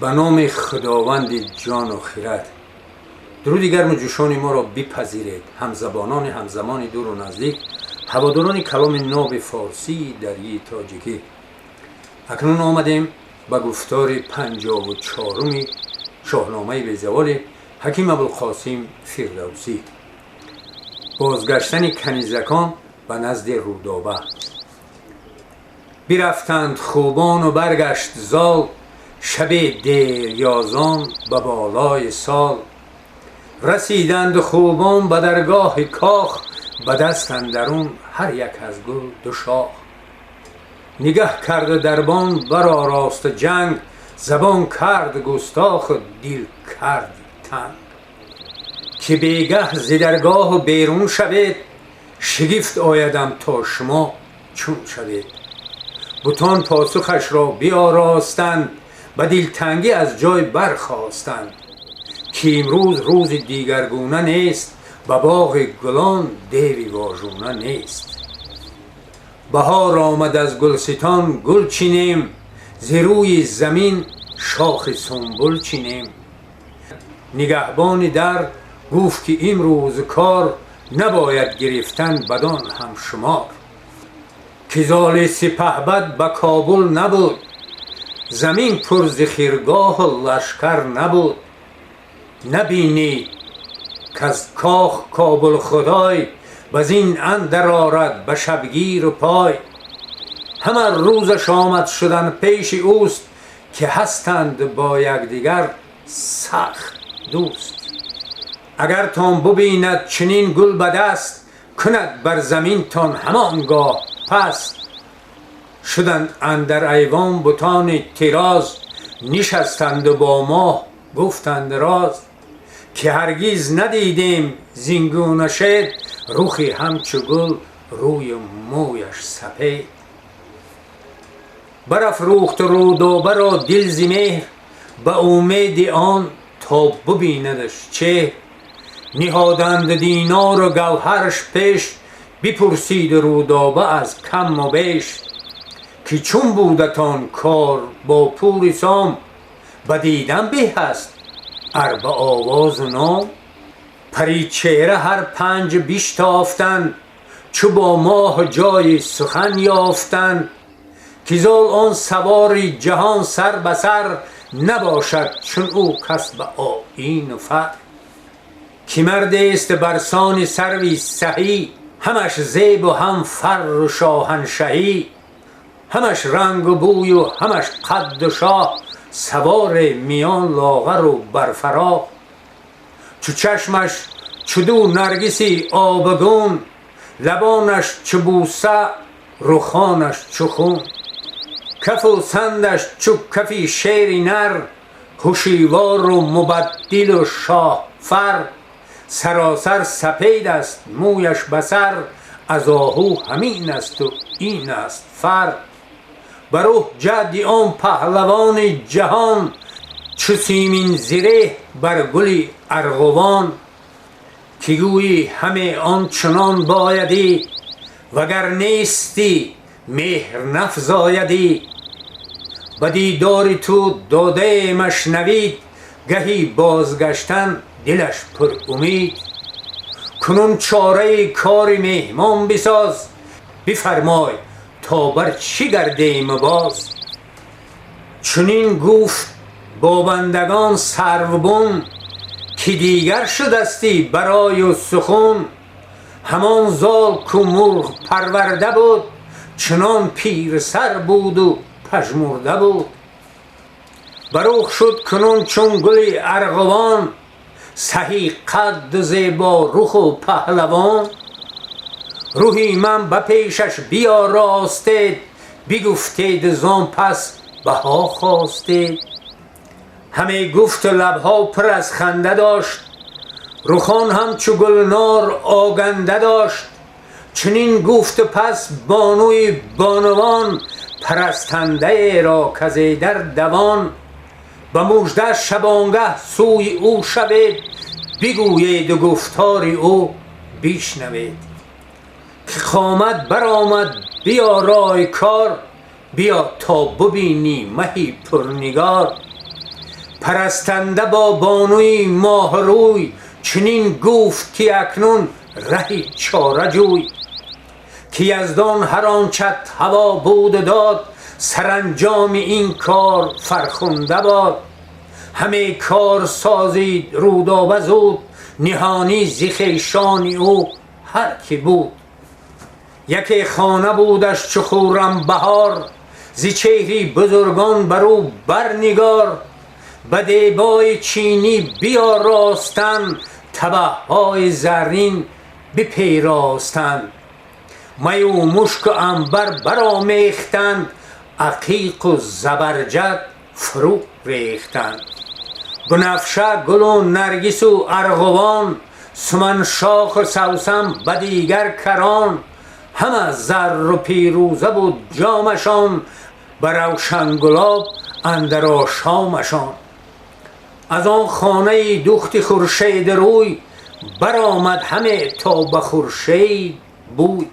Ба номи Худованди ҷону хирад. Дуруди гарму ҷӯшони моро бипазиред, ҳамзабонони ҳамзамони дуру наздик, ҳаводорони каломи ноби форсии дарии тоҷикӣ. Акнун омадем ба гуфтори 54-уми Шоҳномаи безаволи ҳаким Абулқосим Фирдавсӣ. Бозгаштани канизакон ба назди Рӯдоба. Бирафтанд хубону баргашт зол, шаби дерёзон ба болои сол. Расиданд хубон ба даргоҳи кох, ба даст андарун ҳар як аз гул ду шох. Нигаҳ кард дарбон баророста ҷанг, забон кард густоху дил кард танг. Ки бегаҳ зи даргоҳу берун шавед, шигифт оядам то шумо чун шавед. Бутон посухашро биоростанд, ба дилтангӣ аз ҷой бархостанд. Ки имрӯз рӯзи дигаргуна нест, ба боғи гулон деви вожуна нест. Баҳор омад, аз гулситон гул чинем, зи рӯи замин шохи сунбул чинем. Нигаҳбони дар гуфт, ки имрӯз кор набояд гирифтан бадон ҳам шумор. Ки золи сипаҳбад ба Кобул набуд, замин пур зи хиргоҳу лашкар набуд. Набинӣ каз кох Кобулхудой ба зин андар орад ба шабгиру пой. Ҳама рӯзаш омад шудан пеши ӯст, ки ҳастанд бо якдигар сахт дӯст. Агартон бубинад чунин гул ба даст, кунад бар заминтон ҳамон гоҳ паст. Шуданд андар айвон бутони тироз, нишастанду бо моҳ гуфтанд роз. Ки ҳаргиз надидем зин гуна шед, рухи ҳамчу гул, рӯю мӯяш сапед. Барафрӯхт Рӯдобаро дил зи меҳр, ба умеди он то бубинадаш чеҳр. Ниҳоданд динору гавҳарш пеш, бипурсиду Рӯдоба аз каму беш. Ки чун будатон кор бо пури Сом, ба дидан беҳ аст ар ба овозу ном. Паричеҳра ҳар панҷ биштофтанд, чу бо моҳ ҷои сухан ёфтанд. Ки зол он савори ҷаҳон сар ба сар, набошад чун ӯ кас ба оину фар. Ки мардест барсони сарви саҳӣ, ҳамаш зебу ҳам фарру шоҳаншаҳӣ. Ҳамаш рангу бӯю ҳамаш қадду шоҳ, саворе миён лоғару барфароҳ. Чу чашмаш чу ду наргиси обгун, лабонаш чу бӯса, рухонаш чу хун. Кафу сандаш чу кафи шери нар, ҳушивору мубаддилу шоҳфар. Саросар сапед аст мӯяш ба сар, аз оҳу ҳамин асту ин аст фар. Ба рӯҳ ҷаъди он паҳлавони ҷаҳон, чу симин зиреҳ бар гули арғувон. Ки гӯӣ ҳаме он чунон боядӣ, вагар нестӣ меҳр нафзоядӣ. Ба дидори ту додаемаш навид, гаҳи бозгаштан дилаш пурумид. Кунун чораи кори меҳмон бисоз, бифармой то бар чӣ гардем боз. Чунин гуфт бо бандагон сарвбун, ки дигар шудастӣ барою сухун. Ҳамон зол ку мурғ парварда буд, чунон пирсар буду пажмурда буд. Барух шуд кунун чун гули арғувон, саҳӣ қадду зебо руху паҳлавон. Рӯҳи ман ба пешаш биёростед, бигуфтед, зон пас баҳо хостед. Ҳаме гуфту лабҳо пур аз ханда дошт, рухон ҳамчу гулнор оганда дошт. Чунин гуфту пас бонуи бонувон, парастандаеро казедар давон. Ба мужда шабонгаҳ сӯи ӯ шавед, бигӯеду гуфтори ӯ бишнавед. Ки қомат баромад, биёрой кор, биё то бубинӣ маҳи пурнигор. Парастанда бо бонуи моҳрӯй чунин гуфт, ки акнун раҳи чора ҷӯй, ки Яздон ҳар ончат ҳаво буду дод, саранҷоми ин кор фархунда бод. Ҳаме кор созид Рӯдоба зуд, ниҳонӣ зи хешони ӯ ҳар ки буд. Яке хона будаш чу хуррам баҳор, зи чеҳри бузургон бар ӯ барнигор. Ба дебои чинӣ биёростанд, табаъҳои заррин бипайростанд, маю мушку анбар баромехтанд, ақиқу забарҷад фурӯ рехтанд. Бунафша, гулу наргису арғувон, суманшоху савсан, ба дигар карон, ҳама зарру пирӯза буд ҷомашон, ба равшангулоб андар ошомашон. Аз он хонаи духти хуршедрӯй баромад ҳаме то ба хуршед бӯй.